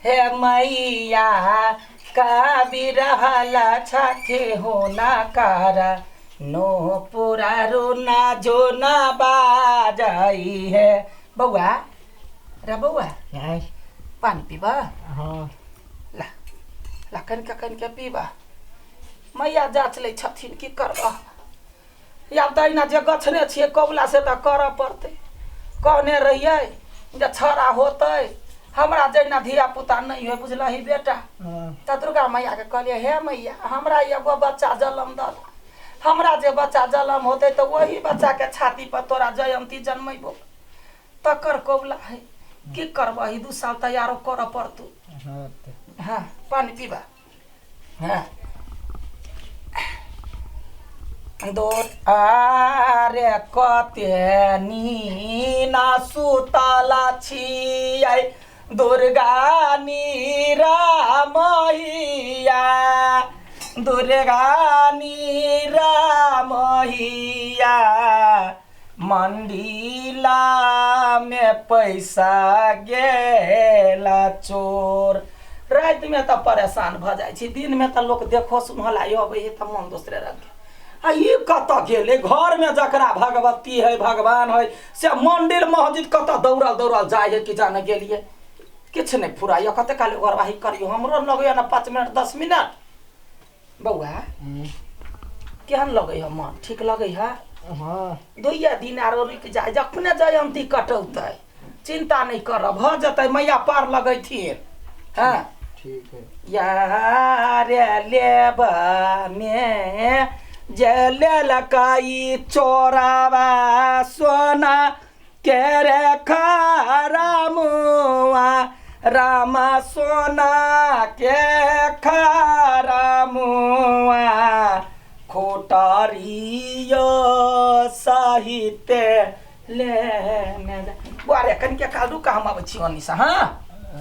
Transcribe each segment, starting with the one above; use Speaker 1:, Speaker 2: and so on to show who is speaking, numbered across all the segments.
Speaker 1: हे मैया काबि रहल छथि हुनकर नो पूरा रोना जो ना बाजई है। बौआ रे बौआ, पानी पीबा?
Speaker 2: हाँ।
Speaker 1: ला ला, कनिके कनिके पीबा। मैया जाँच लै छथिन, की करबह आब? तऽ अहिना जे गछने छियै कबुला से तऽ करऽ पड़तै। कहने रहियै जे छड़ा होतै हमरा जहिना धिया पुता नहि होइ, बुझलही बेटा? तऽ दुर्गा मैयाके कहलियै, हे मैया, हमरा एगो बच्चा जन्म दऽ, हमरा जे बच्चा जन्म होतै तऽ ओही बच्चाके छातीपर तोरा जयन्ती जन्मेबो। तकर कबुला है, की करबही? 2 साल तैयारो करऽ पड़तौ। हाँ, पानी पीबा। हाँ, दो आरे कते नीना सुतल छियै दुर्गा नीरा मैया, दुर्गा नीरा मैया, मंडीला में पैसा गेला चोर। रातिमे तऽ परेशान भऽ जाइ छी, दिनमे तऽ लोक देखो सुनऽ ला अबै है तऽ मन दोसरे रंग के। आ ई कतऽ गेलै? घरमे जकरा भगवती है, भगवान है, से मंदिर मस्जिद कतऽ दौड़ल दौड़ल जाइ है कि जाने गेलियै। किछु नहि फुराइए। कते काल ओगरवाही करियौ? हमरो लगैए ने 5 मिनट 10 मिनट। बौआ, केहन लगै है? मन ठीक लगै है?
Speaker 2: हाँ।
Speaker 1: 2 दिन आरो रुकि जाय, जखने जयन्ती कटौतै। चिंता नहीं करब, भऽ जेतै, मैया पार लगैथिन। हाँ,
Speaker 2: ठीक है।
Speaker 1: यार लेब में जे लेलकै चोरावा सोना के रे खरामुआ, रामा सोना के खरामुआ, खोटरियो सहिते ले। बुआ रे, कनिके काल रुक, हम अबै छी ओन्नीसँ। हाँ,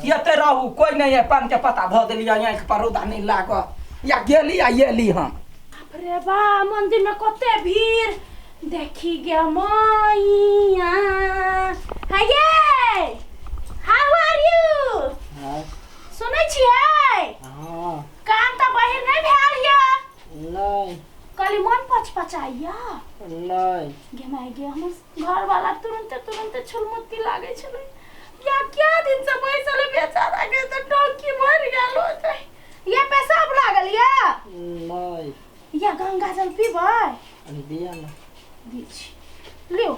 Speaker 1: एते रहू, कोइ नहि है। पान के पत्ता धऽ देलियै आँखि पर, रौदा नहि लागत। या गेली आ एली हम।
Speaker 3: बाप रे बा, मंदिर में कते भीड़ देखी गे मैया। हे ये, हाउ आर यू?
Speaker 2: हाँ।
Speaker 3: सुनै छियै?
Speaker 2: हाँ।
Speaker 3: कान तऽ बहिर नहि भेल यऽ?
Speaker 2: नहीं।
Speaker 3: कहली मन पचपचाइया?
Speaker 2: नहीं।
Speaker 3: गे माय गे, हमर घरवाला तुरंते तुरंते छुलमुत्ती लागै छलै। या क्या दिन से बैसल है बेचारा के तऽ टंकी भरि गेल होतै। ये पेशाब लागल या?
Speaker 2: नहीं।
Speaker 3: या गंगा जल पीबै?
Speaker 2: दिया ना।
Speaker 3: दी छी, लियो।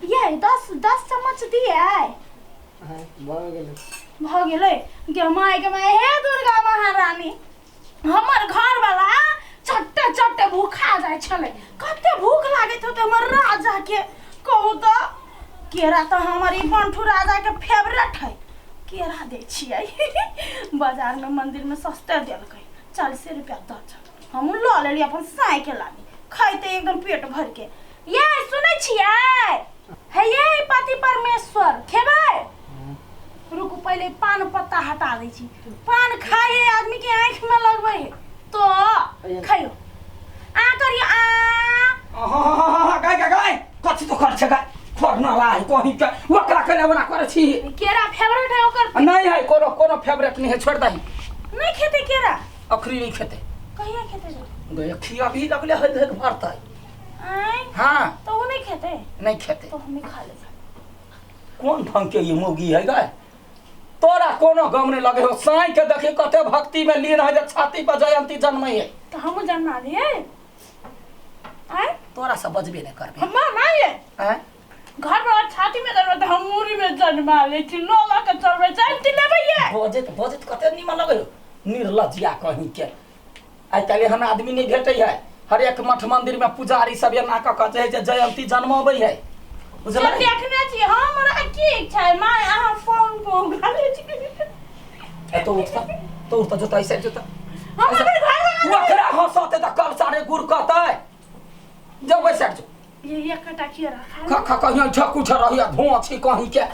Speaker 3: ये 10 10 चम्मच दिए।
Speaker 2: हाँ, भऽ गेलै।
Speaker 3: भऽ गेलै। गे माय गे माय, हे दुर्गा महारानी, हमर घरवाला चट्टे चट्टे भूखा जाइ छलै। कते भूख लागैत होतै हमर राजा के, कहू तऽ? केरा तऽ हमर ई बंठू राजा के फेवरेट है। केरा दै छियै। बाजार में मंदिर में सस्ते देलकै, 40 रुपया दर्जन। हमहूँ लऽ लेलियै अपन साँय लागी, खैते एकदम पेट भर के। ये सुनै छियै? हे ये पति परमेश्वर, खेबै? रुकू, पहिले पान पत्ता हटा दै छी। पान खाए आदमी के आँखि में लगबै है तो। खैयो, आ करियो आ।
Speaker 1: गाय गाय गाय, कथी तो कर छै गाय? खोरना ला है कहीं के, ओकरा के ओना करै छी।
Speaker 3: केरा फेवरेट है ओकर।
Speaker 1: नहीं है, कोनो कोनो फेवरेट नहीं है, छोड़ दही।
Speaker 3: नहीं खेते केरा?
Speaker 1: अखरी नहीं खेते।
Speaker 3: कहिया खेते जे?
Speaker 1: गए खिया भी लगले है देख भरतै।
Speaker 3: आय?
Speaker 1: हाँ।
Speaker 3: तो वो नहीं खेते?
Speaker 1: नहीं खेते।
Speaker 3: तो हमें खा लेबै।
Speaker 1: कोन ढंग के ई मौगी है गाय? तोरा कोनो गम नहीं लगे हो? साई के देखी कते भक्ति में लीन है जे छाती पर जयंती जन्मै है।
Speaker 3: तो हमहूँ जन्मा दिए आय।
Speaker 1: तोरा से बजबे नहीं करबे।
Speaker 3: हम नहीं है।
Speaker 1: आँय?
Speaker 3: घर में छाती में जन्मा तऽ हम मूड़ी में जन्मा लै छी, लऽ लऽ के चलबै। जयंती लेबै ये?
Speaker 1: बजैत बजैत कते नीमन लगे हो, निर्लज्जिया कहीं के। आइ काल्हि एहन आदमी नहीं भेटै है। हरेक मठ मंदिर में पुजारी सब एना कऽ कऽ जे है जे जयंती जन्मबै है,
Speaker 3: से
Speaker 1: बुझलै?
Speaker 3: देखने छी। हमरा की इच्छा है माय, अहाँ फोन फोन गालै छी।
Speaker 1: ए तो उठता, तो उठता, जोता ऐसे जोता।
Speaker 3: हम अपन घर वाला
Speaker 1: ओकरा हंसते तऽ कल सारे गुड़ कहतै। जब वैसे जो
Speaker 3: ये एक कटा केरा खा
Speaker 1: खा खा कहीं झकू छ रहिया, धुआं छी कहीं के।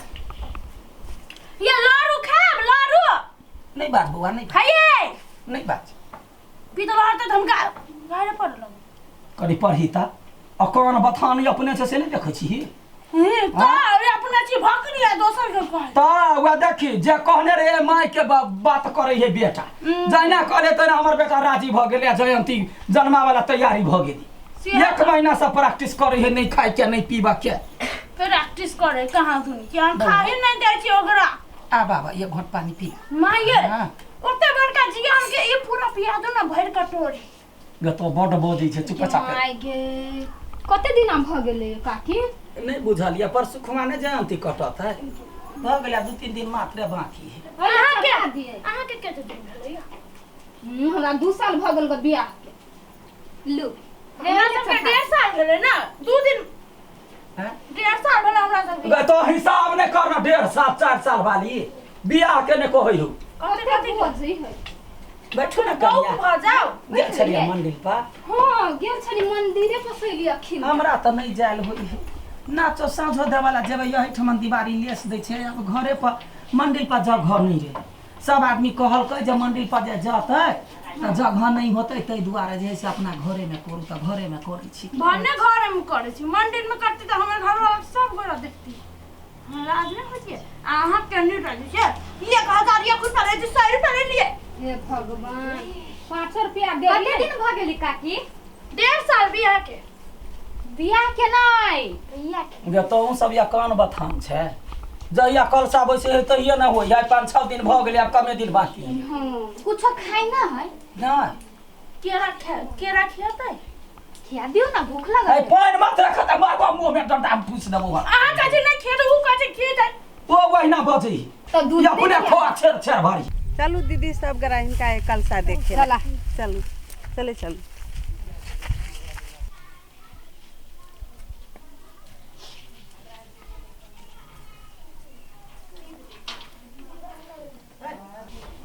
Speaker 3: ये लाडू खाब? लाडू?
Speaker 1: नहीं बाज बौआ, नहीं।
Speaker 3: खाइए।
Speaker 1: नहीं बाज।
Speaker 3: पीतल हटते तऽ हम गाड़े पड़ लगू।
Speaker 1: कनी पढ़ी तऽ अकान बथान अपने छै से नहि देखै छी।
Speaker 3: तऽ अरे अपने छी भकनी आ दोसर के कहै।
Speaker 1: तऽ वएह देखी जे कहने रहे माय के बात करे है बेटा, जहिना कहले तहिना हमर बेटा राजी भऽ गेलै आ जयंती जन्मावला तैयारी भऽ गेली। एक महीना से प्रैक्टिस करे है नहीं खाए के नहीं पीबा के।
Speaker 3: प्रैक्टिस करे कहाँ धुनी के हम खाए नहीं दै छी ओकरा।
Speaker 1: आ बाबा एक घोट पानी पी।
Speaker 3: माये
Speaker 1: हाँ।
Speaker 3: ओते बड़का जियान के ई पूरा पिया दो ना भरि कटोरी।
Speaker 1: गे तो बड बजै छै चुप चाप।
Speaker 4: माय गे कते दिन भऽ गेलै काकी?
Speaker 1: नहीं बुझलियै पर सुखमा ने जयंती कटत है भऽ गेलै 2-3 दिन मात्र बाकी है।
Speaker 3: अहाँ के
Speaker 4: चढ़ा दियै।
Speaker 3: अहाँ के कते दिन भेलै?
Speaker 4: हमरा 2 साल भऽ गेल बियाह के। लू
Speaker 3: हमरा सबके 1.5 साल भेलै ना 2 दिन
Speaker 1: हैं?
Speaker 3: 1.5 साल भेलै हमरा सबके।
Speaker 1: गे तो हिसाब नहीं करना 1.5 साल 4 साल वाली बियाह के ने कहै हो।
Speaker 3: कथी कथी
Speaker 4: बजै है?
Speaker 1: बैठू ना
Speaker 3: बहुत
Speaker 1: कनिया।
Speaker 3: भऽ जाओ।
Speaker 1: गेल छलियै मंदिर पर?
Speaker 4: हाँ गेल छली मंदिरे पर सैली अखिन।
Speaker 1: हमरा तऽ नहीं जायल होइ है नाचो साँझो देवला जेबै यही ठमन दीवारी लेस दै छै अब घरे पर मंदिर पर जगह नहीं रहे। सब आदमी कहलकै जे मंदिर पर जे जतै तऽ जगह नहीं होतै ताहि दुआरे जे है से अपना घरे में करू तऽ घरे में करै छी।
Speaker 3: भने घरे में करै छी मंदिर में करती तऽ हमर घर वाला सब गोरा देखती। लाज नहीं होइ छै? आ अहाँ केने रहै छै 1000 एक रुपया रहै छै 100 रुपया ले लिए।
Speaker 4: हे भगवान 5 रुपया दे। कते दिन भऽ गेली काकी?
Speaker 3: 1.5 साल बियाह के।
Speaker 4: बियाह के नहीं बियाह के।
Speaker 1: गे तो सब या कान बथान छै जहिया कलसा बैसे है तहिया न होइ है 5-6 दिन भऽ गेलै आब कमे दिन बाकी है।
Speaker 4: हाँ कुछो खाइ ना है?
Speaker 1: नहीं।
Speaker 3: केरा खा केरा खियातै?
Speaker 4: खिया दियौ ना भूख लागल
Speaker 1: है। पानि मत रखत मारबो मुँह में डंडा पूछ देबो।
Speaker 3: अहाँ कहै छै नहीं खियातै उ कहै छै खियातै।
Speaker 1: ओ वहिना बजै
Speaker 4: तऽ दूध
Speaker 1: अपने खोआ छेर छेर भारी।
Speaker 5: चलू दीदी सब गरा हिनका कलसा देखे।
Speaker 4: चला।
Speaker 5: चलू चले चलू।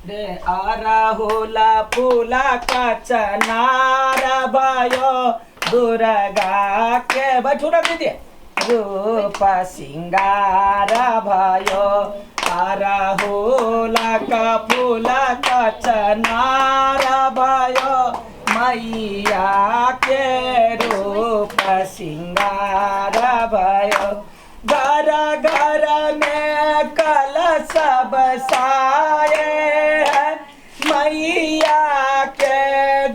Speaker 1: रे आरा होला फूला का चनारा भयो दुर्गा के बैठू ना दीदी रूप सिंगार भयो आरा होला का फूला का चनारा भयो मैया के रूप सिंगार भयो घर घर में कलश बसाए हैं मैया के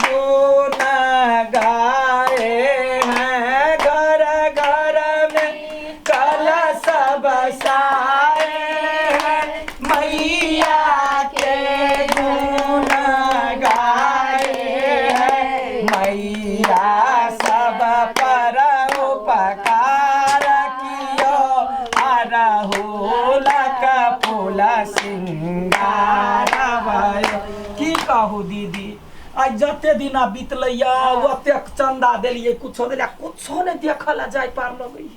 Speaker 1: गुण गाए हैं घर घर में कलश बसाए हैं मैया के गुण गाए हैं मैया सब पर उपकार कियो अरहुल का फूल सिंगार भयो। की कहू दीदी आइ जते दिना बीतलैया ओतेक चंदा देलियै कुछो देलियै कुछो नहि देखऽ लए जाय पार लगै।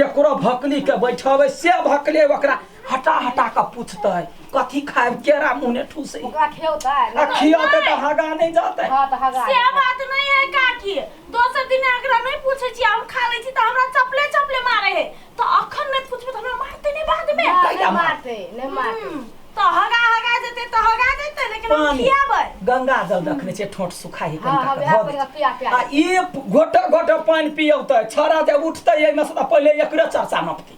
Speaker 1: एकरो भकली के बैठबै से भकले ओकरा हटा हटा के पूछतै कथी खायब केरा मुँह ने ठूसै
Speaker 4: ओकरा खियौतै
Speaker 1: आ खियौतै तऽ हगा नहीं जतै।
Speaker 4: हाँ तऽ हगा
Speaker 3: से बात नहीं है काकी दोसर दिन एकरा नहीं पूछै छी हम खा लै छी तऽ हमरा चपले चपले मारे है तऽ अखन नहीं पूछबै तऽ हमरा मारतै नहीं बाद में।
Speaker 1: कैला
Speaker 4: मारतै नहीं मारतै
Speaker 3: तऽ हगा हगा जेतै तऽ हगा जेतै लेकिन हम खियाबै।
Speaker 1: गंगा जल रखने छै ठोंठ सुखाइ
Speaker 4: कनिका
Speaker 1: कऽ आ ई घोट घोट पानि पियौतै छड़ा जे उठतै एहिमे से तऽ पहिले एकरे चर्चा नपतै।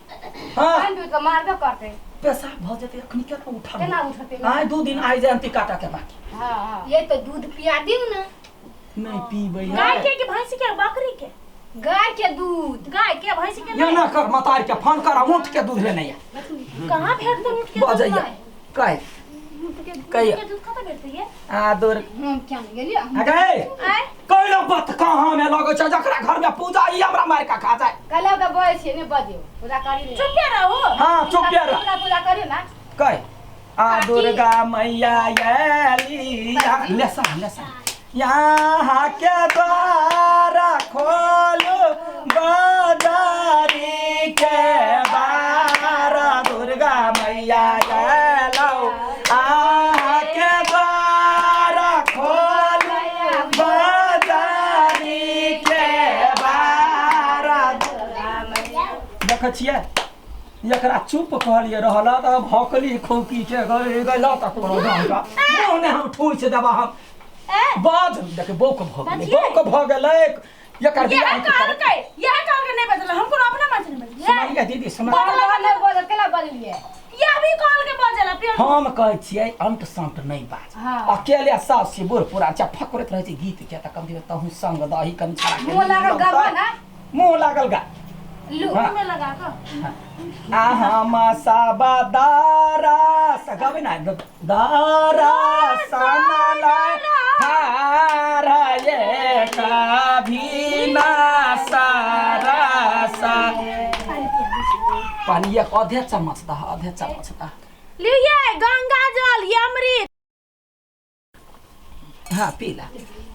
Speaker 1: हाँ
Speaker 4: पानि पीब तऽ मारबे करतै।
Speaker 1: पेशाब भऽ जेतै अखनी केना उठल
Speaker 4: केना उठतै?
Speaker 1: आइ 2 दिन आइ जयंती काटऽ के बाकी।
Speaker 4: हाँ हाँ ये तो दूध पिया दियौ ना।
Speaker 1: नहीं पीबै
Speaker 3: गाय के कि भैंस के बकरी के?
Speaker 4: गाय के दूध।
Speaker 3: गाय के भैंस के
Speaker 1: ये ना कर मतार के फोन कर ऊँट के दूध लेने आ।
Speaker 3: कहाँ भेटतै ऊँट के दूध?
Speaker 1: बजैया कह कहिया
Speaker 3: के दूध कतऽ भेटतै ये?
Speaker 1: आ दूर
Speaker 4: हम क्या नहीं गेलियै
Speaker 1: अगे कैला बात कहाँ में लगै छै जकरा घर में पूजा ई हमरा मार के खा जाए।
Speaker 4: कहलौ तऽ बजै छियै नहि बजियौ पूजा करी ने।
Speaker 3: चुपे रहू।
Speaker 1: हाँ चुपे रह
Speaker 4: पूजा करी ना।
Speaker 1: कह आ दुर्गा मैया आयली लेसा लेसा यहाँ के द्वारा खोलो बजारी के बार दुर्गा मैया आयलौ आहाँ के द्वारा खोलो बजारी के बार। देखै छियै एकरा चुप कहलियै रहल तऽ भौकली खोकी के गैल तऽ कोनो मुँह ने हम ठूसि देबा हम बाज देख बौक भऽ गेलै बौक भऽ गेलै एकर
Speaker 3: बियाह कहलकै यह कहलकै नहीं बदल हम कोनो अपना मन से नहीं बदल।
Speaker 1: सुनाइए दीदी सुना
Speaker 4: नहीं बजत।
Speaker 1: हम कहै छियै अंट संट नहि बाज।
Speaker 4: हाँ।
Speaker 1: अकेले सास छी, बूढ़ पुरान छै, फकरैत रहै छै गीत के, तऽ कम दियौ तहु संग दही कनि छड़ा के।
Speaker 4: मुँह लागल गबा ना।
Speaker 1: मुँह लागल गा।
Speaker 4: लू।
Speaker 1: हाँ।
Speaker 3: में लगा कऽ।
Speaker 1: आ हम सब दारा गबै ना दारा सनला ठार ये कभी ना सारा सा पानी एक आधे चम्मच दह, आधे चम्मच दह।
Speaker 3: लिये गंगा जल ये अमृत।
Speaker 1: हाँ पीला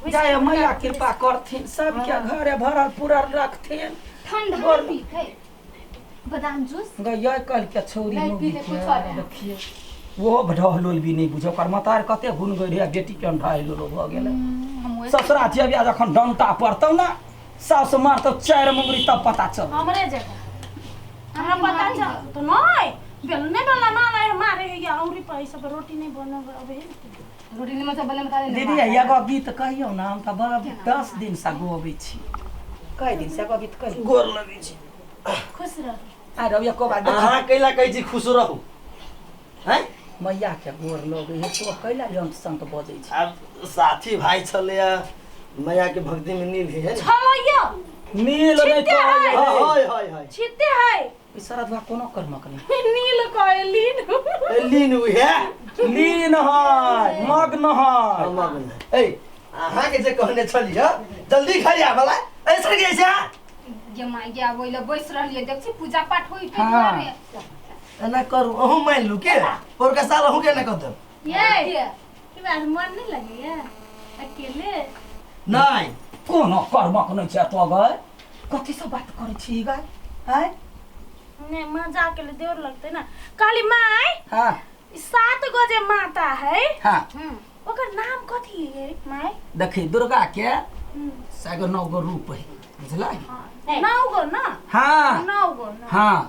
Speaker 1: जय मैया कृपा करथिन, सबके घरे भरल पुरल रखथिन।
Speaker 4: ठंडा
Speaker 1: बोल।
Speaker 4: नहीं पीते बादाम जूस।
Speaker 1: गई कल के छौरी
Speaker 4: नहीं
Speaker 1: मौगी
Speaker 4: पीते
Speaker 1: के
Speaker 4: कुछ और।
Speaker 1: देखिए ओहो ढहलोल भी नहीं बुझो, ओकर मतार कते गुण गई रहे, बेटी के ढहलोल भऽ गेलै।
Speaker 4: हम ओहे
Speaker 1: ससुरा जेबिया जखन डंटा पड़तौ ना, सास मारतौ चारि मुंगरी तब पता चल।
Speaker 3: हमरे जगह हमरा पता चल तो नहीं बेलने वाला मारे मारे या औरी पैसा पर रोटी नहीं बनब अबे।
Speaker 4: रोटी नहीं मतलब बने बता
Speaker 1: दीदी एगो गीत कहियौ ना, हम तऽ बड़ा 10 दिन से गबै छी, कई दिन से एगो गीत कहियौ।
Speaker 6: गोर लगै छी।
Speaker 3: खुश रह।
Speaker 1: आ रौ एको बार देख।
Speaker 6: अहाँ कैला कहै छी खुश रहू हैं?
Speaker 1: मैया के गोर लगै है तो कैला अंत संत बजै छै।
Speaker 6: आब साथी भाई छलैया, मैया के भक्ति में नील है।
Speaker 3: छलैया
Speaker 1: नील नहीं
Speaker 3: छिते है।
Speaker 1: कहै
Speaker 6: हाय हाय हाय
Speaker 3: छिते है।
Speaker 1: ई सरदवा कोनो कर्मक नहीं।
Speaker 3: नील कहलिन।
Speaker 6: ए, लीन उहे
Speaker 1: लीन है, मग्न है।
Speaker 6: मग्न है। ए अहाँ के जे कहने छलियै जल्दी खाइया वाला ऐसे के छै।
Speaker 4: गे माय गे आबै ले बैस रहलियै, देख छी पूजा पाठ होई के
Speaker 1: हाँ।
Speaker 4: दुआरे।
Speaker 6: एना करू अहूँ मान लू के पोरका साल अहूँ के ना कर देब।
Speaker 3: ये की बात मन नहीं लगैया अकेले?
Speaker 6: नहीं
Speaker 1: कोनो कर्मक नहीं छै तो गए कथी सब बात करै छी गाय हैं?
Speaker 3: नहीं मजा के लिए देर लगते ना। काली माय
Speaker 1: हाँ
Speaker 3: 7 गो जे माता है
Speaker 1: हाँ
Speaker 3: ओकर नाम कथी है माय?
Speaker 1: देखी दुर्गा के सैगो 9 गो रूप है, बुझलै?
Speaker 3: 9 गो ना?
Speaker 1: हाँ
Speaker 3: 9 गो ना।
Speaker 1: हाँ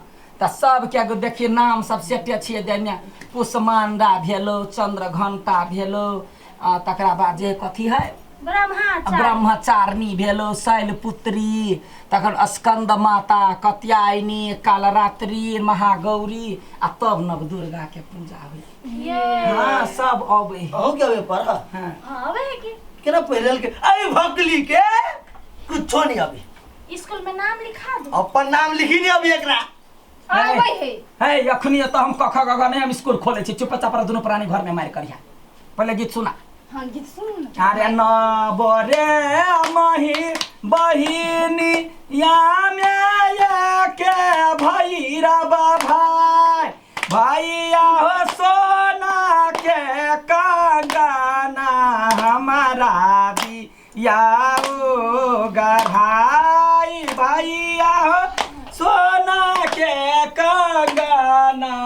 Speaker 1: त सब के एगो देखिए नाम सब सेटे छियै देने, कुष्मांडा भेलो, चंद्रघंटा भेलो, तकरा बाद जे कथी है
Speaker 3: ब्रह्माचारी
Speaker 1: ब्रह्मचारिणी भेलो, शैलपुत्री, तखन स्कंद माता, कत्यायनी, कालरात्रि, महागौरी, आ तब नव दुर्गा के पूजा होइ।
Speaker 3: ये
Speaker 1: हाँ सब अबै है।
Speaker 6: अहूँ के अबे पर
Speaker 1: हाँ
Speaker 3: हाँ अबे है कि
Speaker 6: केना पहिरल के अरे भकली के कुछो नहीं अभी।
Speaker 3: स्कूल में नाम लिखा दो।
Speaker 6: अपन नाम लिखी नहीं अभी एकरा।
Speaker 4: आबै है।
Speaker 1: है अखनी तऽ हम कख गग नहीं हम स्कूल खोले छी, चुपचाप दुनू प्राणी घर में मारि करिया। पहिले गीत सुना।
Speaker 4: हाँ गीत सुन ना।
Speaker 1: अरे नबरे मही बहिनी या में के भैरव भाई भैया हो सोना के कंगना हमारा दिया गढ़ाई भैया हो सोना के कंगना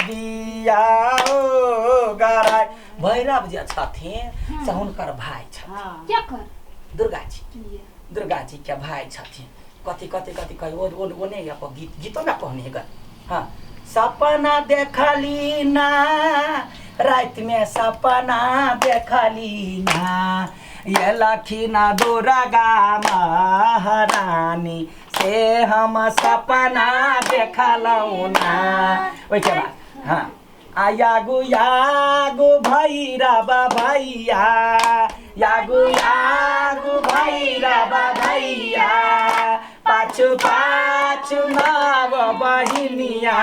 Speaker 1: दिया गढ़ाई। भैरव जे छथिन से हुनकर भाई छथिन।
Speaker 4: क्या कर
Speaker 1: दुर्गा जी, दुर्गा जी के भाई छथिन। कथी कथी कथी कही ओ ओ नहीं अपन गीत गीतो ना कहने गल। हाँ सपना देखली ना रात में सपना देखली ना ये लखीना दुर्गा महारानी से हम सपना देखलहुँ ना। ओहिके बाद हाँ आयागु यागु भैरव भैया यागु यागु भैरव भैया पाछु पाछु नाव बहिनिया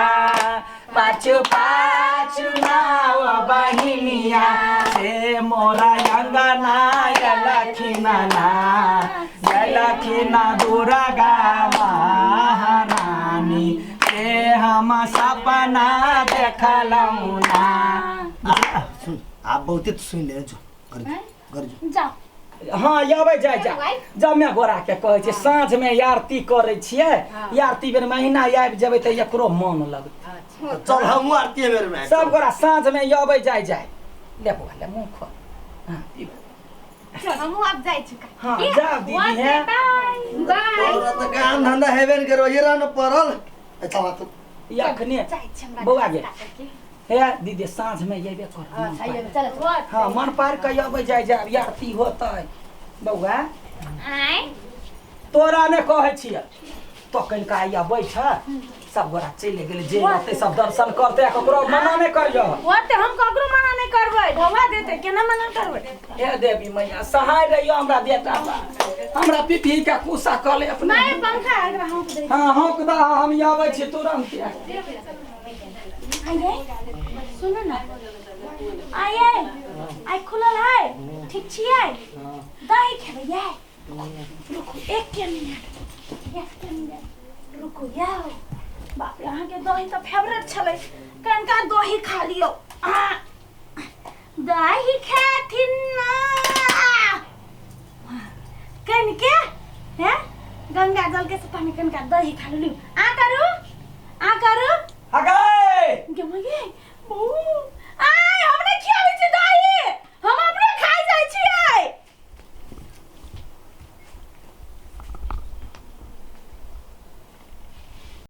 Speaker 1: पाछु पाछु नाव बहिनिया से मोरा अंगना लखिना लखिना दुर्गा महारानी से हम सपना देखलहुँ ना।
Speaker 6: सुन आप बहुते सुन ले जो घर जो घर जो
Speaker 3: जाओ।
Speaker 1: हाँ अबै जाय जा जमे गोरा के कहै छै साँझ में आरती करै छियै, आरती बेर महीना आबि जेबै तऽ एकरो मन लगतै।
Speaker 6: चल हमहूँ आरती बेर में
Speaker 1: सब गोरा साँझ में अबै जाय जाय ले बौआ ले मुँह खोल। हाँ पीबू।
Speaker 4: हमहूँ आब जाइ छी।
Speaker 1: हाँ जाओ दीदी है।
Speaker 3: बाय
Speaker 4: बाय।
Speaker 6: तोरा तऽ काम धंधा हेबे ने करो, ये रहना पड़ल। अच्छा बात
Speaker 1: अखने बौआ गे हे दीदी साँझ में अयबे कर।
Speaker 4: चल
Speaker 1: हाँ मन पार के अबै जाय जाय आरती होतै। बौआ
Speaker 4: आय
Speaker 1: तोरा ने कहै छियै, तो कनिका आइया बैठ सब गोरा चलि गेलै जे रहतै सब दर्शन करतै आ ककरो मना नहि करियो।
Speaker 3: ओते हम ककरो मना नहि करबै, ढौआ देतै, केना मना करबै?
Speaker 1: हे देवी मैया सहाय रहियो हमरा बेटा पर, हमरा पिपही के कुसा कऽ ले अपने।
Speaker 3: नहि पंखा एकरा हौंक दे।
Speaker 1: हाँ हौंक दह, हम आबै छी तुरन्त।
Speaker 3: आइए सुनू ना, आइए आइ खुलल है, ठीक छियै? दही खेबै यै? रुकू एक मिनट, एक मिनट रुकू यौ। बाप रे, अहाँके दही तऽ फेवरेट छलै, कनिका दही खा लियौ। आ, दही खेथिन ना कनिके, हैं गंगा जल के सतह में कनिका दही खा लियौ। आटा